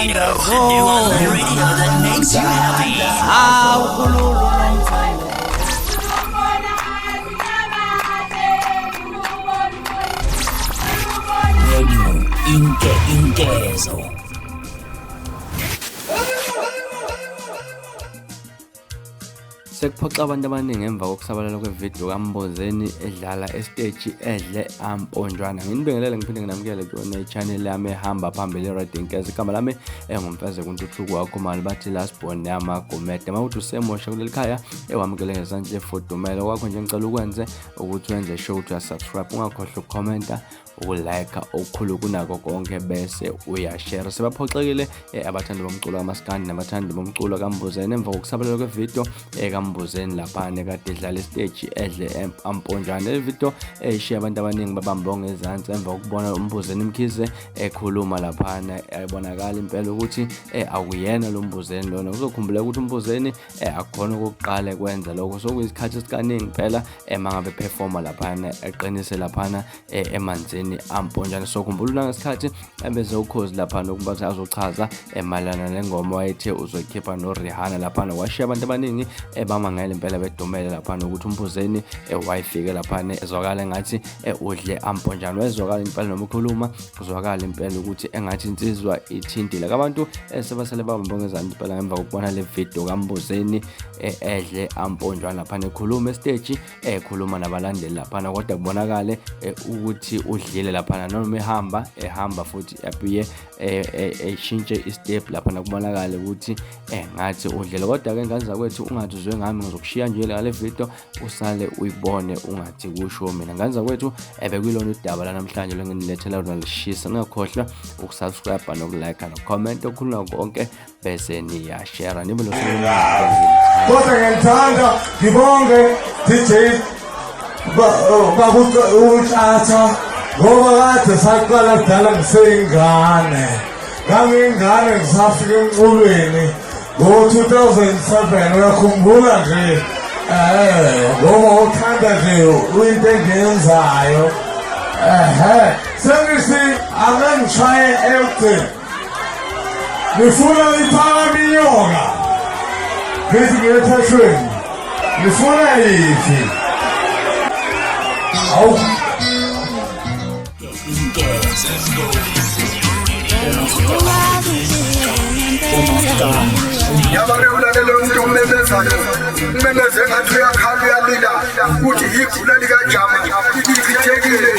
Radio, the new online radio that makes you happy. Hawu khululu. Radio Inke Inkezo. Sekuphoxa abantu abaningi emva kokusabalala kwevidiyo kaMbozeni edlala esiteji edle amponjwana. Nginibingelele ngiphinde nginamukele kuyona i-channel yami ehamba phambili i-Red Inkeza. Igama lami enguMfezeko uNtuthuko wakho mali bathi last born yamaGumede. Uma uthi usemosha kuleli khaya ewamukele ngezandla efudumele. Okwakho nje ngicela ukwenze ukuthi wenze sure ukuthi uyasubscribe, ungakhohlwa ukukhomenta, ukulike okukhulu kunako konke bese uyashare. Sebaphoxekile abathandi bomculo kamaskandi nabathandi bomculo kaMbuzeni emva kokusabalala kwevidiyo kaMbuzeni laphana kade edlala esiteji edle amponjane. Le video eshiya abantu abaningi babambe ongezansi emva kokubona uMbuzeni Mkhize ekhuluma laphana, ebonakala impela ukuthi akuyena lo Mbuzeni lona. Kuzokhumbuleka ukuthi uMbuzeni akukhona okokuqala kwenza lokho, sokuyisikhathi esikaningi phela ema ngabe performa laphana eqinise laphana emanzini amponjane. So khumbula nangesikhathi ebeze ukhozi laphana ukuba azochaza mayelana nengoma wayethe uzoyikhipha noRihanna laphana, washiya abantu abaningi ebamangele impela bedumele laphana ukuthi uMbuzeni wayefike laphana ezwakala engathi udle amponjane. Wezwakala impela noma ukhuluma kuzwakala impela ukuthi engathi insizwa ithintile. Abantu sebasele babambe ngezandla impela ngemva kokubona le video kaMbuzeni edle amponjwana laphana ekhuluma esiteji, ekhuluma nabalandeli laphana, kodwa kubonakale ukuthi udlile laphana noma ehamba ehamba futhi abuye eshintshe istep laphana, kubonakale ukuthi ngathi udlile. Kodwa-ke ngane zakwethu, ungathi uzwe ngami, ngizokushiya nje ngale video usale uyibone, ungathi kusho mina. Ngane zakwethu, ebekuyilona udaba lanamhlanje lwenginilethela lona lishisa. Ningakhohlwa ukusubscribe nokulike nokucomment okukhuluma konke bese niyashare, nibe nosuku. Kodwa ngiyalithanda, ngibonge DJ bakutshatha ngoba kade saqala kudala ngiseyingane, ngangiyingane ngisafika emculweni ngo-2007, uyakhumbula nje, ngoba uthanda nje into engiyenzayo. Ehe, sengithi ake ngishaye eyokugcina, ngifuna liphakame inyoka, ngithi ngiyethethweni, ngifuna yiphi? Awu. Inkezo. Umaskandi. Yabake ulalela umuntu omemezayo, umemeze ngathi uyakhala, uyalila, uthi igula likajama ichithekile.